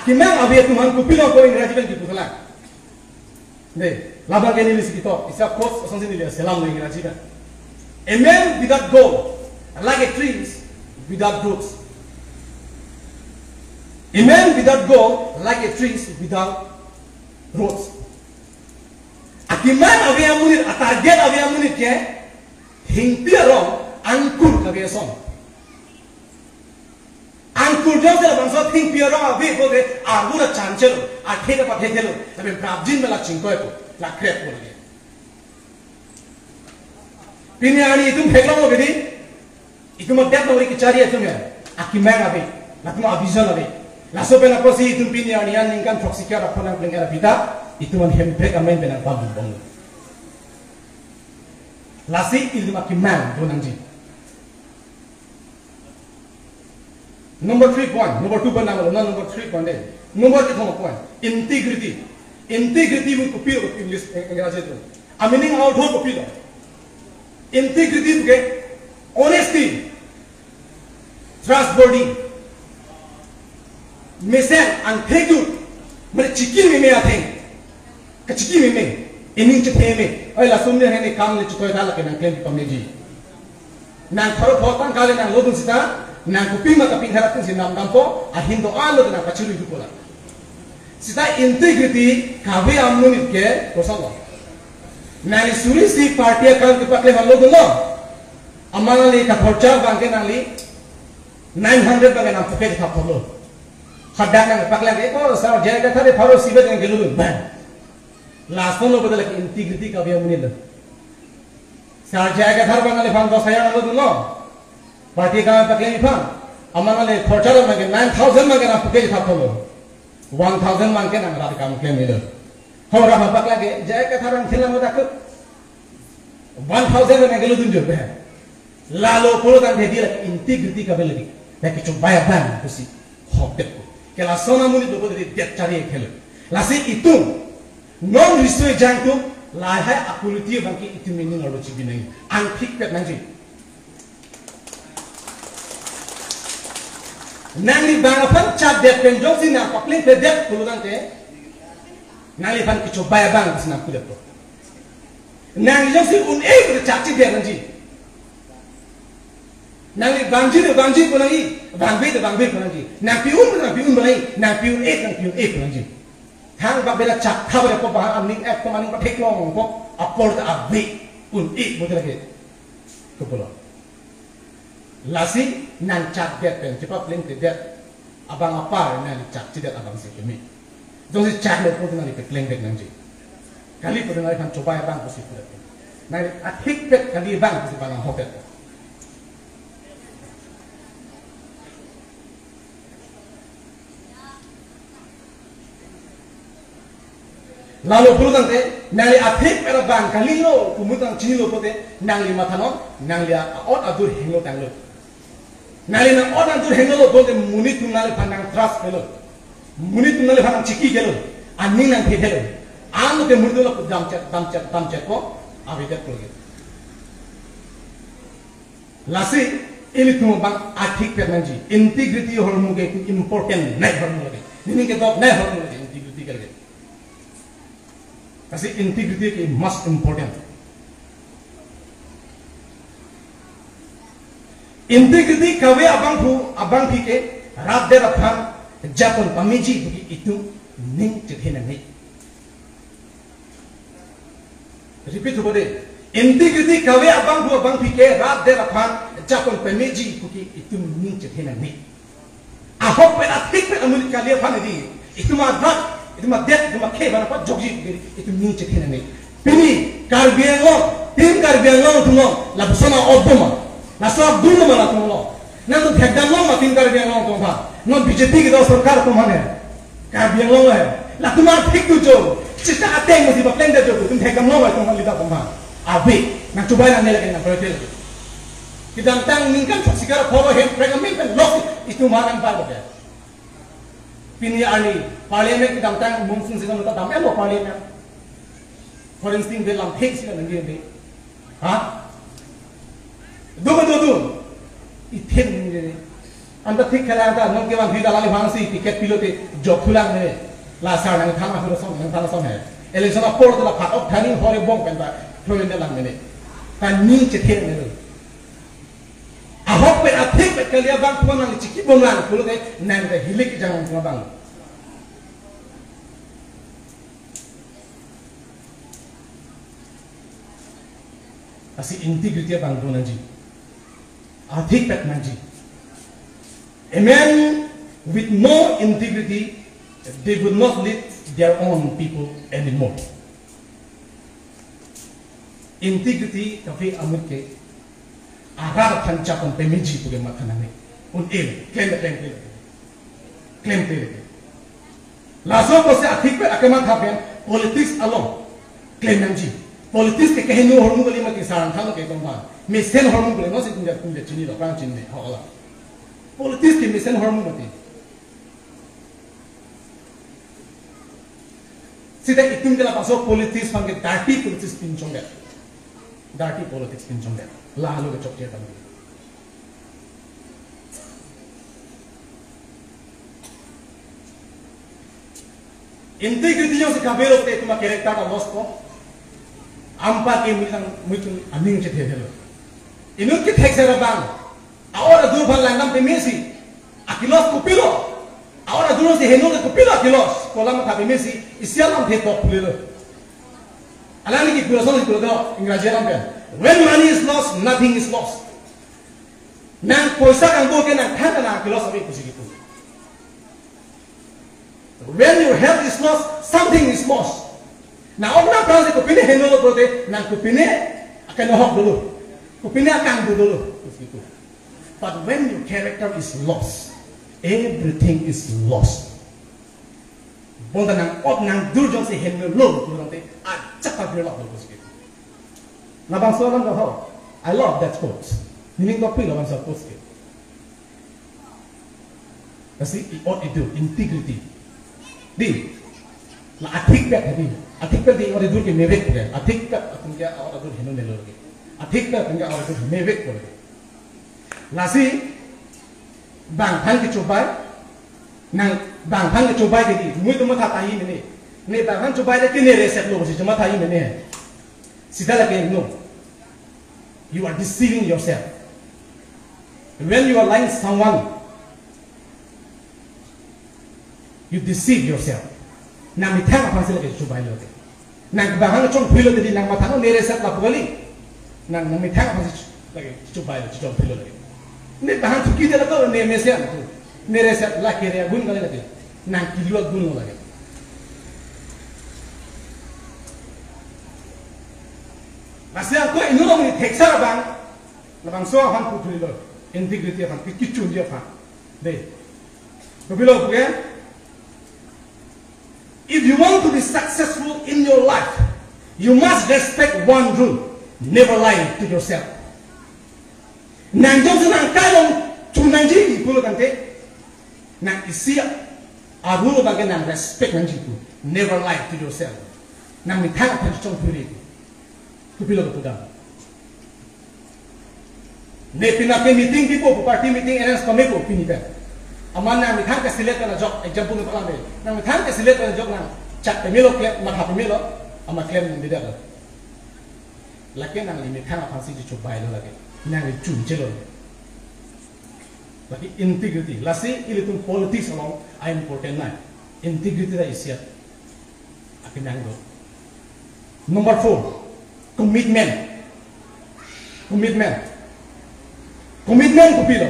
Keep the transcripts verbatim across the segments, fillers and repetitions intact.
Akemang ave atum aphan kopilo ko Ingraji pen kipu tha lang. Dei, labang ke neli si ketok, isi a-quote asonsi neli selam lo Ingraji pen. A man without goal, like a tree without roots. A man without goal, like a tree without roots. Akemang ave amonit, a-target ave amonit ke, thengpi arong angkur kave ason. Angkur jongsi labangso thengpi arong ave pulote arvu ta chanchelo, athe ta pathethelo, lapen prapjin mela chingkoipo, la kreppo lake. Pini arni itum theklonglo bedi, itum adet nangri kechari atum ya, akemang ave, latum a-vision ave. Laso pen apotsi itum pini arni an ningkan throksi kre-ra aphan nangpleng era pita, itum an hemprek amen pen nangpabom bom. Lasi itum akemang do nangji. Number three point, number two point nang, na number three point dei. Number three point, integrity. Integrity pu kopilo English, eh, English itu. A meaning out ho kopilo. Integrity ke honesty, trustworthy, mesen angthek jut, mane chiki meme atheng. Kachiki meme, ening chethe me. Oi, lason ne hene kam le chutoi tha lake nangklem pameji. Nang pharo pho tangka le nanglo dun sita, nang kopima kaping haratin si namdampo, ahin do-an lo nang pachirui dupo la. Sita integrity kave amonit ke kosonlo. Nang suri si party account kepaklem lo dunlo. Amat nangli kakhorcha abang ke nangli nine hundred abang ke nang pocket thaplo. Hadak nangpaklem ke, oh, sir, J I Kathar pharo isi bet nangkelo dun. Bang. Lason lo betul lake integrity kave amonit lo. Sir J I Kathar abang neliphan dos hajar nanglo dunlo. Party account paklem iphan. Amat nangli khorcha lo abang ke nine thousand abang ke nang pocket thaplo. One thousand abang ke nang rat akam klemlo. Ho rat paklem ke, J I Kathar nangthilang dak. One thousand abang nangkelo dun jor be. Lalo pulo tangte dei lake integrity kave lake. Lake chobei abang pusi hokdetpo. Ke lason amonit lo pulote det chari khelo. Lasi itum non riso ejang atum lahai a-quality abang ke itum meaning arlo chibi nangji. Angthikpet nangji. Nangli bang aphan chakdet pen jongsi nangpaplengpledet pulo tangte nangliphan kechobei abang pusi nangpudetpo. Nang jongsi un-e pulote chakchedet nangji. Nangli bangji te bangji pu nangji, bangbe te bangbe pu nangji. Nang pi-un te nang pi-un pu nangji, nang pi-un-e te nang pi-un-e pu nangji. Thangbak bela chak khabre ko bahan aning ek ko maning pathek long ko apor ta ave un-e pulote lake. Kopilo. Lasi nang chakdet pen chepaplengpledet abang apar nangli chakchedet abang si keme. Jongsi chaklo pulote nangli paplengdet nangji. Kali pulote nangliphan chobei abang pusi pudet. Nangli athikpet kali abang pusi bang hokpet. Lalo pulo tangte, nangli athikpet abang kalilo, kumutang chinilo pulote, nangli mathanon, nangli a-ot adur henglo tanglo. Nangli nang-ot adur henglo pulote, monit atum nangliphan nang trust helo. Monit atum nangliphan nang chiki helo. Aning nangthe helo. Ante monit atum damchet, damchet, damchetpo, avedet pulote. Lasi ilitum abang athikpet nangji. Integrity ahormu ke important nai ahormu lake. Neli kedok nai ahormu lake integrity ke lake. Lasi integrity ke most important. Integrity kave abangphu abangpi ke rat adet aphan japon pameji pusi itum ning chethe nangne. Repeat thupo dei. Integrity kave abangphu abangpi ke rat adet aphan japon pameji pusi itum ning chethe nangne. Ahokpet athikpet amonit kali aphan dei. Itum arat, itum adet, itum akhei aphan pajokji pusi itum ning chethe nangne. Pini Karbi Anglong, Team Karbi Anglong atum along, lapuson a-ot doma, laso a-ot doma latum along. Nangtum thekdam long ma Team Karbi Anglong atum aphan. Non B J P kedo sorkar atum aphan he. Karbi Anglong he. Latum athik tu jo. Sita ateng masi paplengdet jo. Tum thekdam long ma itum aphan, leader atum aphan. Ave. Nang chobei nangne lake nang berhasil. Kedamtang ningkan throksi kre-ra pharo hemprek amen pen lok itum aphan nangpar lake. Pini arni Parliament kedamtang monsoon season ta dam-etlo Parliament. Foreign sing belam thek si nang dei. Ha? Do do do. Ithen ni dei. Anta thik kela anta non kevang hida lali vangsi ticket pilote jok thulang ne. La sar nangthan akhur song nangthan song he. Election apor ta la phat ok thani hore bong pen ta throin de lang ne. Kan ni chethe ne lo. Ahok pen athik pen kali abang kuma nang chiki bom lang pulote nang ta hilik jang kuma bang. Lasi integrity abang do nangji. Athik pen nangji. A man with no integrity, they would not lead their own people anymore. Integrity kafe amut ke arat aphan chapon pemeji pu ke matha nangne. Un-e, klem klem klem. Klem klem. Laso apotsi athik pen akematha pen politics along klem nangji. Politics ke kehingno ahormu kali ma ke sarang thang ke tong ba. Mesen ahormu kali no si tum ja tum ja chinilo, prang chinine, ho ala. Politics ke mesen ahormu mati. Sita itum ke labangso politics aphan ke dirty politics pinchongdet. Dirty politics pinchongdet. Lahelo ke chokche tangte. Integrity jongsi kavelo te itum a-character ta loss ko. Anparke muitum, muitum aning chethe thelo. Inut kethek sera bang. Aor adur aphan langdam pemesi. Akilos kopilo. Aor adur si heno ke kopilo akilos. Kolam kha pemesi. Isi alam the tok pulilo. Alangli kipu ason kipu do. Ingraji alam pen. When money is lost, nothing is lost. Nang poisa kangbo ke nangthan nang kilos ave pusi kipu. When your health is lost, something is lost. Nang ok nangphrang si kopine heno lo pulote, nang kopine akenohok dolo. Kopine akangbu dolo. But when your character is lost, everything is lost. Bonta nang-ot nangdur jongsi heno lo pulote, ajat ta birlak lo pusi. Labangso alam ho. I love that quote. Meaning to pilo labangso quote ke. Lasi i-ot idur, integrity. Dei, la athik pen dei. Athik pen dei ot idur ke mevek ke. Athik pen atum ke ot idur heno melo ke. Athik pen atum ke ot idur mevek ke. Lasi bang aphan kechobai, nang bang aphan kechobai ke dei. Muitum matha tahai mene. Ne bang aphan chobai le ke ne reset lo si chomatha tahai mene. Sita lake no. You are deceiving yourself. When you are lying someone, you deceive yourself. Nang methang aphan si lake chobai lo te. Nang bang aphan chongphilo te dei nang matha no ne reset lapu kali. Nang, nang methang aphan si lake chobai lo, chongphilo lake. Ne bang aphan thuki de la ko ne mesen tu. Ne reset lake re agun kali lake. Nang kilu agun lo lake. Lasi ako inut along ni theksa abang, labangso aphan putri lo, integrity aphan, ki-, kichunji aphan. Dei. Kopilo puke? If you want to be successful in your life, you must respect one rule. Never lie to yourself. Nang jongsi nang kai along chu nangji pulo tangte, nang isi a-rule abang ke nang respect nangji pu. Never lie to yourself. Nang methang aphan chongphiri pu. Kopilo kepudam. Ne pina ke meeting pipo pu, party meeting arrange pamepo pini pen. Amat nang methang ke select na jok, example ni palang dei. Nang methang ke select na jok nang chat pemelo, klem, matha pemelo, amat klem nang dida. Lake nangli methang aphan si chobai lo lake. Nangli chunche lo. Lake integrity. Lasi ilitum politics along a-important nai. Integrity ta isi a-, akenang do. Number four, commitment. Commitment. Commitment kopilo?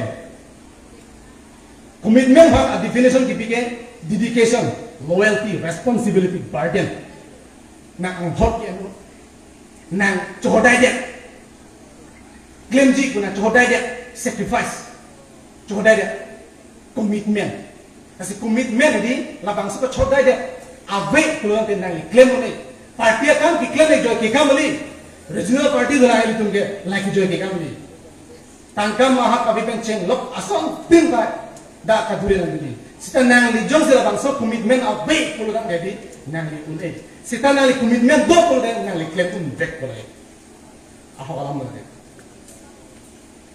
Commitment aphan a-definition kipi ke dedication, loyalty, responsibility, burden. Nang anghot ke anu. Nang chohodai det. Klemji pu nang chohodai det. Sacrifice. Chohodai det. Commitment. Lasi commitment dei labangso kechohodai det. Ave pulo tangte nangli klem lo ne. Party akam keklem le joike akam kali. Regional party dolang ilitum ke lake joike akam kali. Tangka maha kabi pen chenglok ason tin ta da kadure nang dei. Sita nangli jongsi labangso commitment ave pulo tangte dei nangli un-e. Sita nangli commitment do pulo tangte nangli klem unvek pulo. Ahok alam lo te.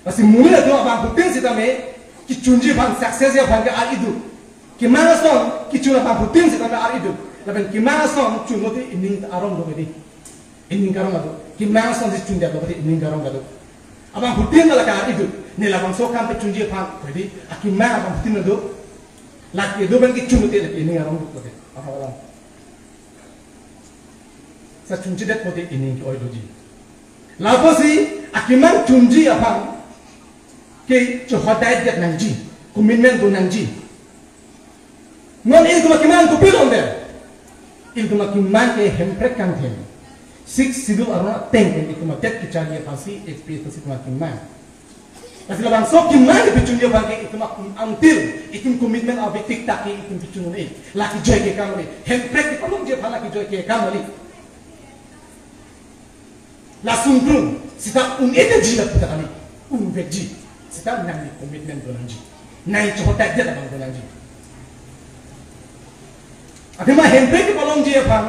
Lasi muli atum abangphutin sitame Kechunji aphan, success aphan ke ar-iduk. Kemang ason kechun abangphutin sitame ar-iduk. Lapen kemang ason chun lote ening arong do kedi. Ening karong adu. Kemang ason si chundet lo kedi, ening karong adu. Abangphutin la ke ar-iduk. Ne labangso akam kechunji aphan kedi. Akemang abangphutin adu. Lake do pen kechun lote lake ening arong duk lote. Apa orang? Sa chunchedet lote ening ke-oi doji. Lapusi akemang chunji aphan ke chohodai det nangji, commitment do nangji. Non ilitum akemang kopilo de? Ilitum akemang ke Hemprek kangthem, Sixth Schedule aron ateng ke ilitum adet kecharli aphansi A P H L C ilitum akemang. Lasi labangso akemang kepachunji aphan ke itum ak-, until itum commitment ave tik tak ke itum pachun un-e. La kejoi ke kam kali. Hemprek kepalongji aphan la kejoi ke kam kali. Lason krum seta un-edetji la puta kali. Unvekji. Seta nangli commitment do nangji. Nangli chohodai det abang do nangji. Athema Hemprek kepalongji aphan,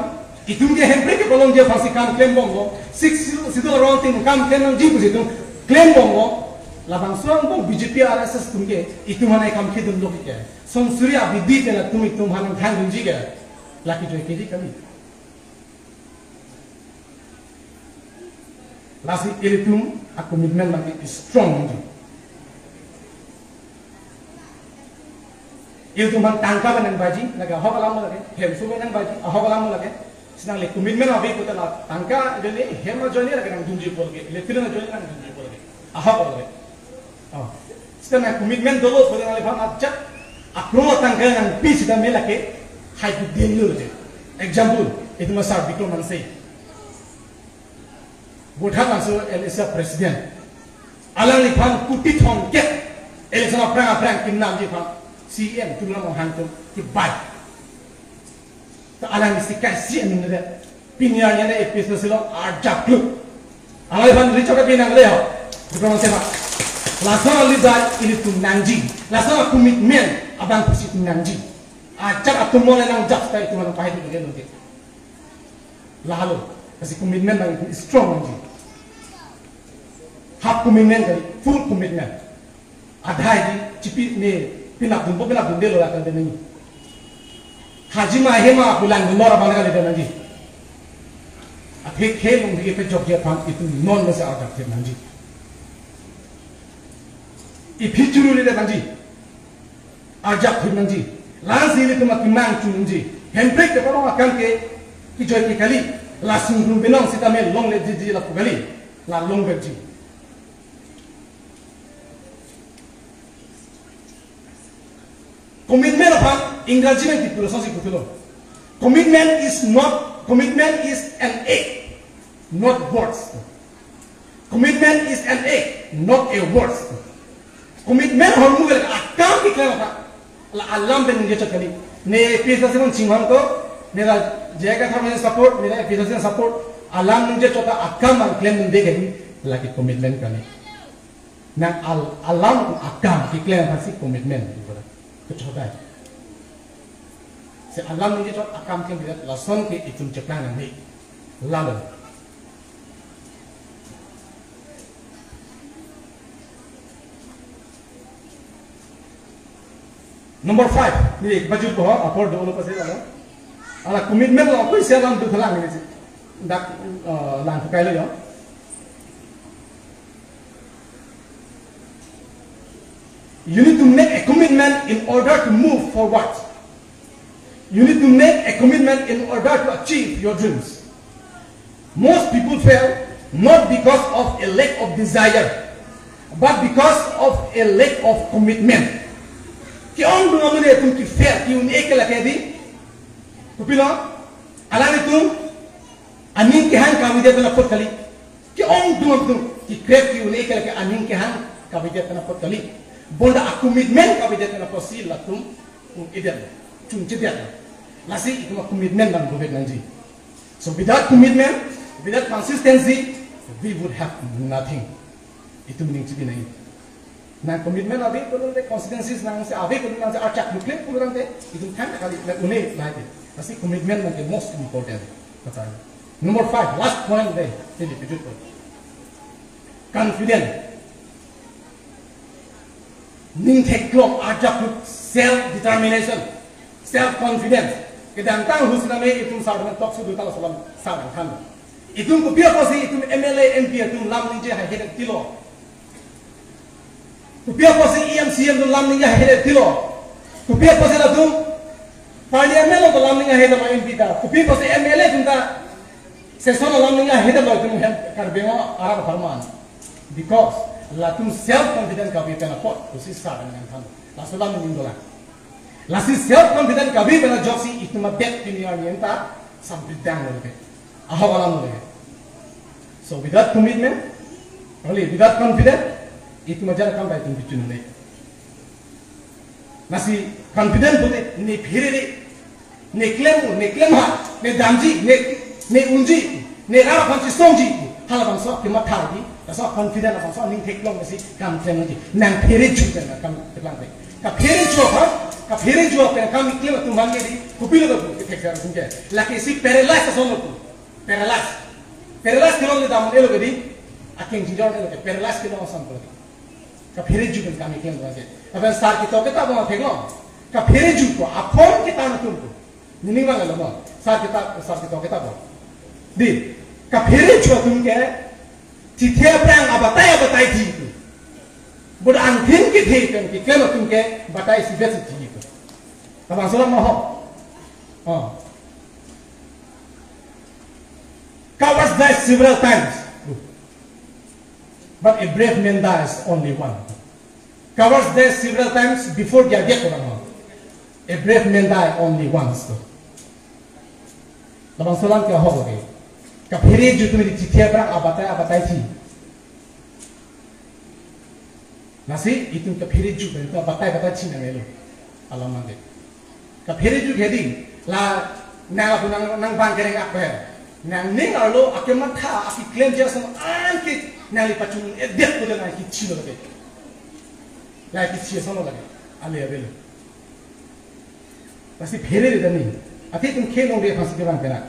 itum ke Hemprek kepalongji aphansi kam klembomlo, Sixth Schedule aron ateng kam klem nangji pusi itum klembomlo, labangso angbong B J P R S S atum ke itum aphan kam kedun lo ke. Sonsuri abidi pen latum itum aphan nangthang dunji ke. La kejoi kedi kali. Lasi ilitum a-commitment lagi strong nangji. Ilitum aphan tangka pen nangbaji, lake ahok alam lake, hem sumai nangbaji, ahok alam lake. Seta nangli commitment ave pute la tangka ajoine, hem ajoine lake nangdunji pu lake, electric ajoine nangdunji pu lake. Ahok lake. Oh. Seta nang commitment dolo pute nangliphan ajat a-crore atangka nangpi sitame lake hai kudin lo je. Example, itum a-sir Bikram Hanse. Vothatlangso L A C president. Alangliphan kuti thomkep election aphrang aphrang kimnamji aphan C E M Tuliram Ronghang atum kebai. Ta alangli si kaisi anung nede. Pini arni A P H L C along arjap kluk. Alangliphan reach out pi nangle ho. Bikram Hanse aphan. Lason alidai ilitum nangji. Lason a-commitment abang pusi itum nangji. Ajat atum mole nangjap ta itum along pahai di lage nungke. Lahelo, lasi commitment abang strong nangji. Half commitment kali, full commitment. Adha di chipi ne pinap dunpo, pinap dundelo la kali nangji. Hajima hema pulang dunlor abang kali nangji. Athe khel long di pejokji aphan itum non mese arjap thip nangji. Iphi churu le nangji. Arjap thip nangji. Lasi ilitum akemang chunji. Hemprek keparong akam ke kejoi ke kali. Lason krum binong sitame longledetji lapu kali. La longvekji. Commitment aphan Ingraji nangkipu asonsi puthilo. Commitment is not, commitment is an act, not words. Commitment is an act, not a words. Commitment ahormu ke akam keklem aphan. La alam pen ningje chot kali. Ne A P H L C along chinghon to, ne la J I Kathar along support, ne la A P H L C along support. Alam ningje chot ta akam abang klem ningje kali. Lake commitment kali. Nang al-, alam akam keklem aphansi commitment. Kechohodai. Si alam ningje chot akam klem bidat lason ke itum cheplang nangne. Lalo. Number five, ne bajut ko apor dolo pase lalo. Ala commitment lo koi si alam dukhalang ne si. Dak, eh, lang kailo yo. You need to make a commitment in order to move forward. You need to make a commitment in order to achieve your dreams. Most people fail not because of a lack of desire, but because of a lack of commitment. Ke-ongdung amonit atum ke-fail, ke-un-e ke lake di. Kopilo, alanglitum aning kehang kavedet pen apot kali. Ke-ongdung atum kekrep ke-un-e ke lake aning kehang kavedet pen apot kali. Bonta a-commitment kavedet pen apotsi latum un-edet, chunchedet. Lasi itum a-commitment abang dovek nangji. So without commitment, without consistency, we would have nothing. Itum ning chibi nai. Nang commitment ave pulote, consistency nangsi ave pulote, nangsi arjap klem pulote, itum thang kali, la un-e lahai te. Lasi commitment abang ke most important. Kata. Number five, last point dei, tadi pejut ko. Confident. Ning theklong, arjap, self determination, self confidence. Kedamtang husname itum sar dengan talk sudu tal salam sar kan. Itum kopi apotsi itum M L A, M P atum lam ningje haihe tilo. Kopi apotsi E M, C E M atum lam ningje haihe tilo. Kopi apotsi latum parliament along lam ningje haihe tilo M P ta. Kopi apotsi M L A atum ta session lam ningje haihe tilo itum hem Karbi Anglong arat apharman. Because latum self confidence kabi pen apot, pusi sar dengan kan. Laso lam ning dolang. Lasi self confidence kabi pen ajoksi itum adet pini arni enta sampai dang lo ke. Ahok alam lo ke. So without commitment, only without confidence, itum ajar kam ta itum bichun le. Lasi confident pute ne pherere, ne klem, ne klem ha, ne damji, ne, ne unji, ne rar aphan chesongji, halabangso kematha di, laso confident labangso ning theklong si kam klem ji. Nang phere ju pen kam klem de. Kaphere ju aphan, kaphere ju pen kam klem atum aphan ke di, kopilo ka bu ke thek jar ke. Lake si paralyze ason lo tu. Paralyze. Paralyze kelong le dam elo ke di, akeng jinjor elo ke, paralyze kelong ason lo ke. Kaphere ju pen kam klem atum ke. Aphan sar ketok ketap abang theklong. Kaphere ju ko, aphong ketang atum ko. Nini mang lo mo. Sar ketok, sar ketok ketap abang. Di, kaphere ju atum ke, chethe aphrang abatai abatai thi ko. Boda angthin kethe pen keklem atum ke, batai si besi thi ko. Labangso alam ho. Oh. Coward dies several times, but a brave man dies only once. Coward dies several times before dia dia orang. A brave man die only once. Labangso alam ke ahok lagi. Kaphere ju atum di chethe aphrang abatai abatai thi. Lasi itum kaphere ju pen itum batai batai thi nang elo. Alam nang de. Kaphere ju ke di la nang lapu nang nang bang kereng ak pen. Nangning arlo akematha akeklem jason an ke nangli pachun edet ko nang kithi lo lagi. La kithi ason lo lagi. Ale avelo. Lasi pherere tani. Athe itum khelong de aphansi kevang pena.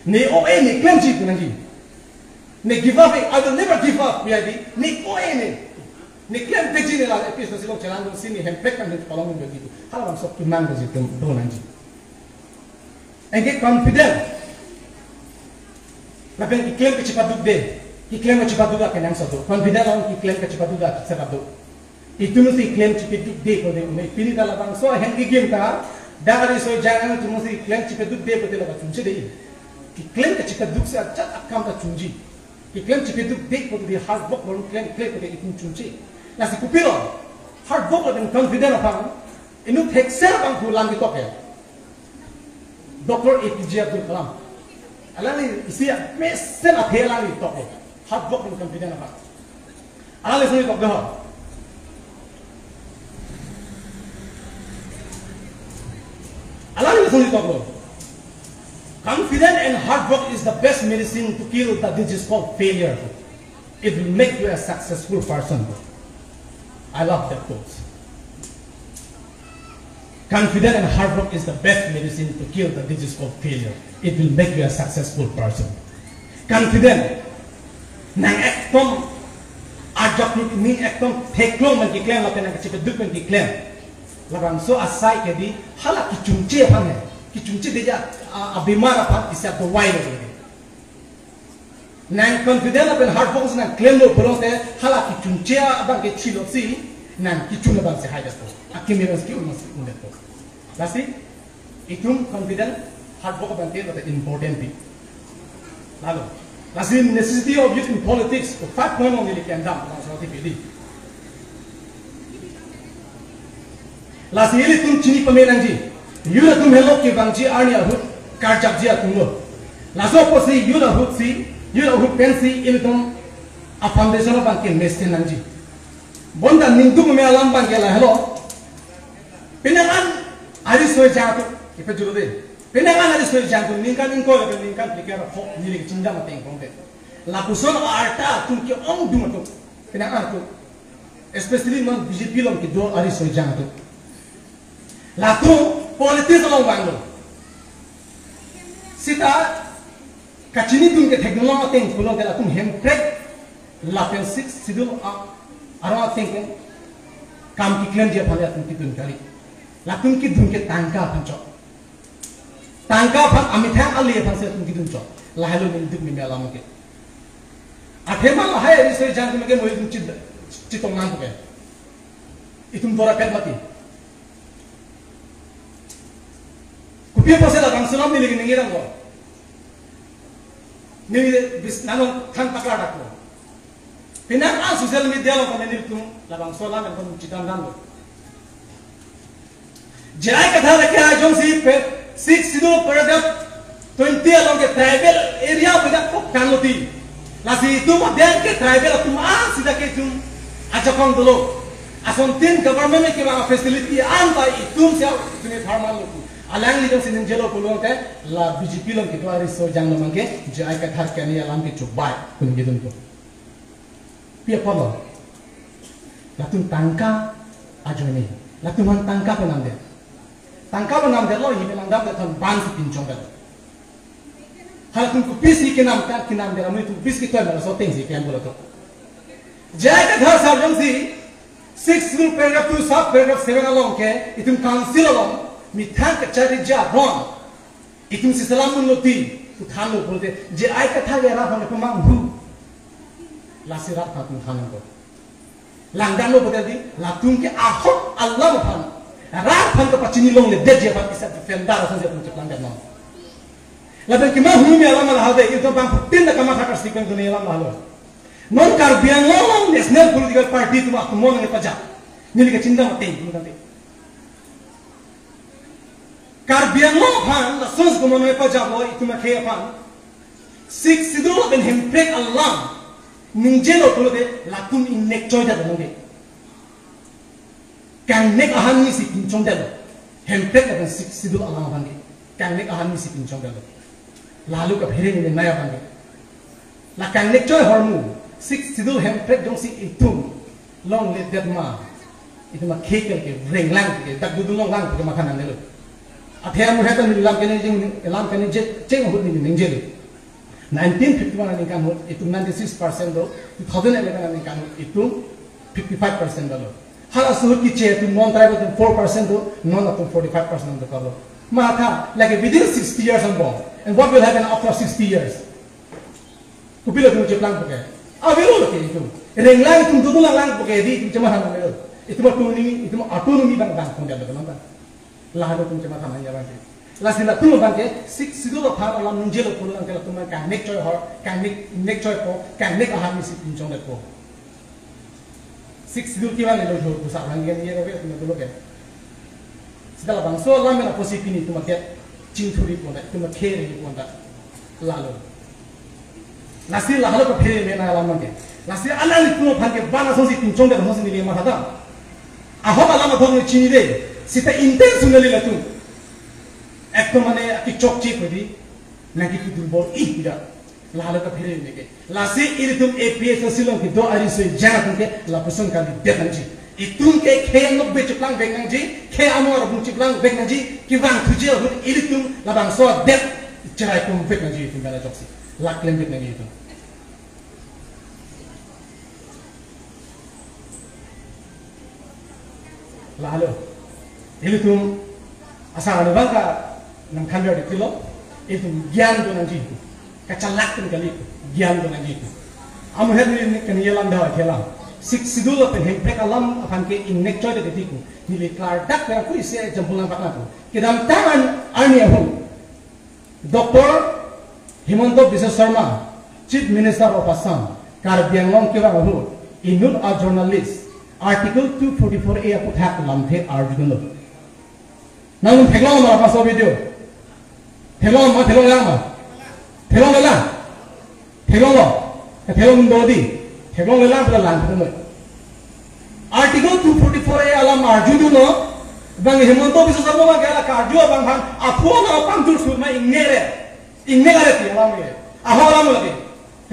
Ne O A ne klemji pu nangji. Ne give up, I will never give up, ya di. Ne O A ne. Ne klem peji ne la A P S C along chelang dun si ne hemprek kan hemprek palong dun di. Halabangso kemang de itum do nangji. Anke confident. Lapen keklem kachepaduk de. Keklem kachepaduk akenangsot do. Confident along keklem kachepaduk akenangsot do. Itum si klem chepaduk de ko de une. Pini ta labangso ahem kegim ta. Dak ari soi jang itum si klem chepaduk de ko de la chunche de. Keklem kachepaduk si ajat akam ta chunji. Keklem chepaduk de ko de hard work baru klem klem ko de itum chunche. Lasi kopilo. Hard work lapen confident aphan. Inut thekser abang pu lam ketok ya. Doctor A P J Abdul Kalam. Alangli isi mesen athe alangli tok lo. Hard work and confident aphan. Alangli sini tok lo. Alangli sini tok lo. Confident and hard work is the best medicine to kill the disease called failure. It will make you a successful person. I love that quote. Confident and hard work is the best medicine to kill the disease called failure. It will make you a successful person. Confident. Nang ekdom ajak ni, nang ekdom theklong pen keklem lapen nang kachepaduk pen keklem. Labangso asai ke di hala kechungche aphan he. Kechungche de ja a, abimar aphan isi adawai lo. Nang confident lapen hard work si nang klemlo pulote hala kechungche abang ke thilo si nang kechun abang si hai dato. Akimi abang si ki-un si un dato. Lasi itum confident hard work abang ke important pi. Lalo. Lasi necessity of youth in politics, five point one neli kendam, langsung ati pili. Lasi ilitum chini pame nangji. Youth atum helo kevangji arni ahut karjapji atum lo. Laso apotsi youth ahut si, youth ahut pensi ilitum a foundation abang ke mesen nangji. Bonta ningduk me alam abang ke lahelo. Penang an ari soi jang atum, ipe juro de. Penang an ari soi jang atum, ningkan ingkoi, ningkan phlikep ra phongo, neli kachingjam ateng pon de. Lapuson arta atum ke-ongdung atum. Penang an atum. Especially non B J P along kedo ari soi jang atum. Latum politics along vanglo. Sita kachini atum ke theklong ateng pulote latum hemprek lapen Sixth Schedule a, arong ateng ke Kam keklemji aphan latum kedun kali. Latum kedun ke tangka aphan chot. Tangka aphan, amethang ale aphan si latum kedun chot. Lahelo neli duk meme alam ke. Athema lahai riso-ejang atum ke mo itum chit-, chitong nangpo ke. Itum dora pet mati. Kopi apotsi labangso alam neli ningje rang ko. Neli bis nano than paklar dak ko. Penang a social media along kami nelitum labangso alam nangkon chidam dam lo. J I Kathar ke ajongsi pe Sixth Schedule paragraph twenty along ke tribal area pen dak kok kan lo ti. Lasi itum aden ke tribal atum an sida ke itum ajakong dolo. Asontin government ke bang facility an ta itum sia itum farmer lo. Alanglitum si ningjelo pulote la B J P along kedo ariso-ejang lo mangke J I Kathar ke ani alam ke chubai kun gidun ko. Pi apotlo? Latum tangka ajoine. Latum aphan tangka penamdet. Tangka penamdetlo, hi penamdetlo, thon ban si pinchongdet. Halatum kopisi kenam kan kenamdet, amu itum kopisi ketoi mala so tengsi kem bolo to. J I Kathar sar jongsi Sixth Schedule paragraph two sub paragraph seven along ke itum council along methang kacharliji aron itum si selam mun lo ti, pu thanlo pulote, J I Kathar ke rat aphan pemanghu. Lasi rat aphan tum than nangkok. Langdamlo pulote di, latum ke ahok alam aphan, rat aphan kepachini longledetji aphan isa defender ason si latum cheplangdet non. Lapen kemanghu me alam lahai de, itum bangphutin ta kamatha kasikon duni alam lahelo. Non Karbi Anglong along national political party atum atum mon nangpajak. Neli kachingdam ateng, itum tangte. Karbi Anglong aphan, lason si komono epajak lo itum akhei aphan. Sixth Schedule lapen hemprek alam ningjelo pulote latum ingnek choidet nangke. Kangnek ahan ni si pinchongdetlo. Hemprek lapen Sixth Schedule alam aphan ke. Kangnek ahan ni si pinchongdetlo. Lahelo kaphere ni nai aphan ke. La kangnek choi ahormu, Sixth Schedule hemprek jongsi itum longledet ma, itum akhei ke renglang ke, dak dudun longlang ke matha nangnelo. Athe amu heta neli lam kene jing, lam kene je, cheng ahut neli ningjelo. Nineteen fifty-one aningkan ahut itum ninety-six percent do, two thousand eleven aningkan ahut itum fifty-five percent dolo. Halaso ahut kiche atum non-tribal atum four percent do, non atum forty-five percent do kalo. Matha, like within sixty years angbong. And what will happen after sixty years? Kopilo itum cheplangpo ke? Avelo lo ke itum. Renglang itum dudun langlang po ke di itum chematha nangnelo. Itum autonomy, itum autonomy bang bang kong dia betul nonton. Lahelo itum chematha nangji abang ke. Lasi latum abang ke Sixth Schedule aphan alam ningjelo pulo abang ke latum kangnek choi ahor, kangnek, nek choipo, kangnek ahan ni si pinchongdetpo. Sixth Schedule kevang lo jo pusa abang ke ni ya ke itum dolo ke. Sita labangso alam mena pusi pini itum adet chingthuri pon ta, itum khere pon ta. Lahelo. Lasi lahelo kaphere mena alam ke. Lasi alanglitum aphan ke bana ason si pinchongdet ason si neli matha dam. Ahok alam athong chinide. Sita intentionally latum. Ekdom mane akichokche pedi. Nangkipu durbol ih tidak. Lahelo kaphere mena ke. Lasi ilitum A P H L C along kedo ariso-ejang atum ke lapuson kalidet nangji. Itum ke khei anokbe cheplang vek nangji, khei amor abung cheplang vek nangji, kevang thuji ahut ilitum labangso adet cherai pum vek nangji itum bela joksi. Lak klem vek nangji itum. Lahelo. Ilitum asar anu bangke nangkhan ber di pilo, ilitum gyan do nangji. Kachalak pen kali, gyan do nangji. Amu het neli kani alam da alam. Sixth Schedule lapen hemprek alam aphan ke ingnek choidet titi ko. Neli klardak pen aku isi example nangpaklang ko. Kedamtang arni ahut Doctor Himanta Biswa Sarma, Chief Minister of Assam, Karbi Anglong kevang ahut, inut a-journalist, Article two forty-four A aphuthak lamthe arjudunlo. Nang theklong ma laso video? Theklong ma, theklonglang ma? Theklonglang? Theklonglo. Theklong do di. Theklonglang pula lang pula. Article two forty-four A alam arjudunlo. Bang Himanta Biswa Sarma ke ala karju abang aphan aphu aphan pangtur sur ma ingnere. Ingnere ti alam ke. Ahok alam lagi.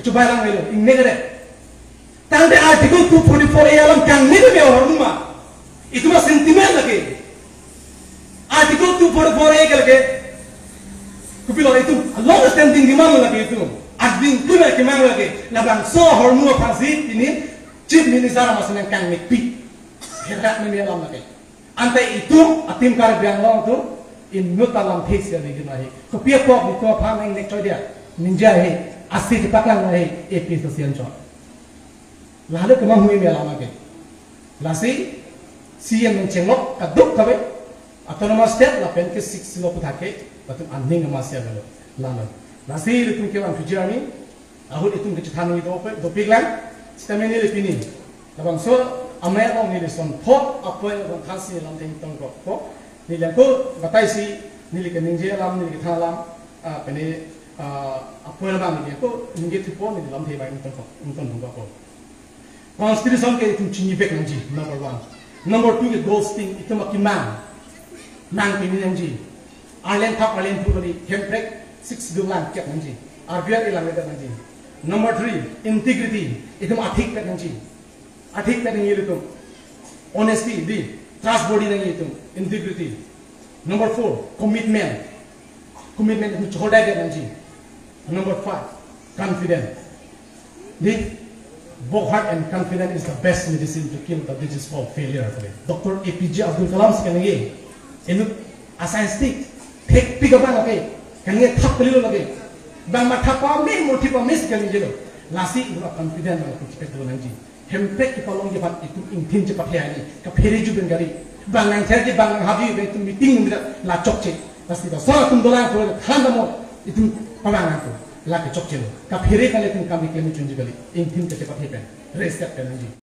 Kechubai alam ke lo. Ingnere. Tangte Article two forty-four A alam kangnek me ahormu ma. Itum a-sentiment lagi. Article two forty-four A ke lagi. Kopilo itum long standing demand lagi itum. Ading tu lagi mang lagi. Labangso ahormu aphansi pini Chief Minister amat si nangkangnekpi. Herak ni alam lake. Ante itum atim Karbi Anglong atum inut alamthe si ningje ahi. Kopi apot itum aphan nangnek choi dia. Ningje ahi. Asi chepaklang ahi. A P H L C anchot. Lahelo kemang hui me alam lake. Lasi C M nangchenglok kaduk kabe. Autonomous state lapen ke six lo puthak ke. Latum aning kemasi avelo. Lalo. Lasi itum ke one future ni. Ahut itum kechethan ni dope, dopiklang, sitame neli pini. Labangso amei along neli son thot apoi abang thansi lamthe ingtong kok. Neli ako batai si, neli keningje alam, neli kethan alam, ah, pene, ah, apoi abang neli ako ningje thupo neli lamthe abang ingtong kok, ingtong kok. Constitution ke itum chinivek nangji, number one. Number two ke ghosting, itum akemang. Nang pini nangji. Arleng thap arleng thu kali, hemprek six dunglang kep nangji. R B I ilang kep nangji. Number three, integrity. Itum athik pet nangji. Athik pet nangji itum. Honesty, di. Trustworthy nangji itum. Integrity. Number four, commitment. Commitment itum chohodai kep nangji. Number five, confidence. Di, work hard and confidence is the best medicine to kill the disease called failure. Doctor A P J Abdul Kalam si kaningje, inut a-scientist, thekpik abang lake, kaningje thap kalilo lake, bang matha pame, mothi pame si kaningje lo. Lasi itum a-confidence bang itum chepet do nangji. Hemprek kepalongji aphan itum ingthin chepathe ani, kaphere ju pen gari. Bang nangtherji, bang nanghapji, bang itum meeting mira la chokche. Lasi ba so atum dolang ko than damo itum pamang nangko. Lake chokche lo. Kaphere kali itum kam keklem chunji kali. Ingthin kachepathe pen. Respect pen nangji.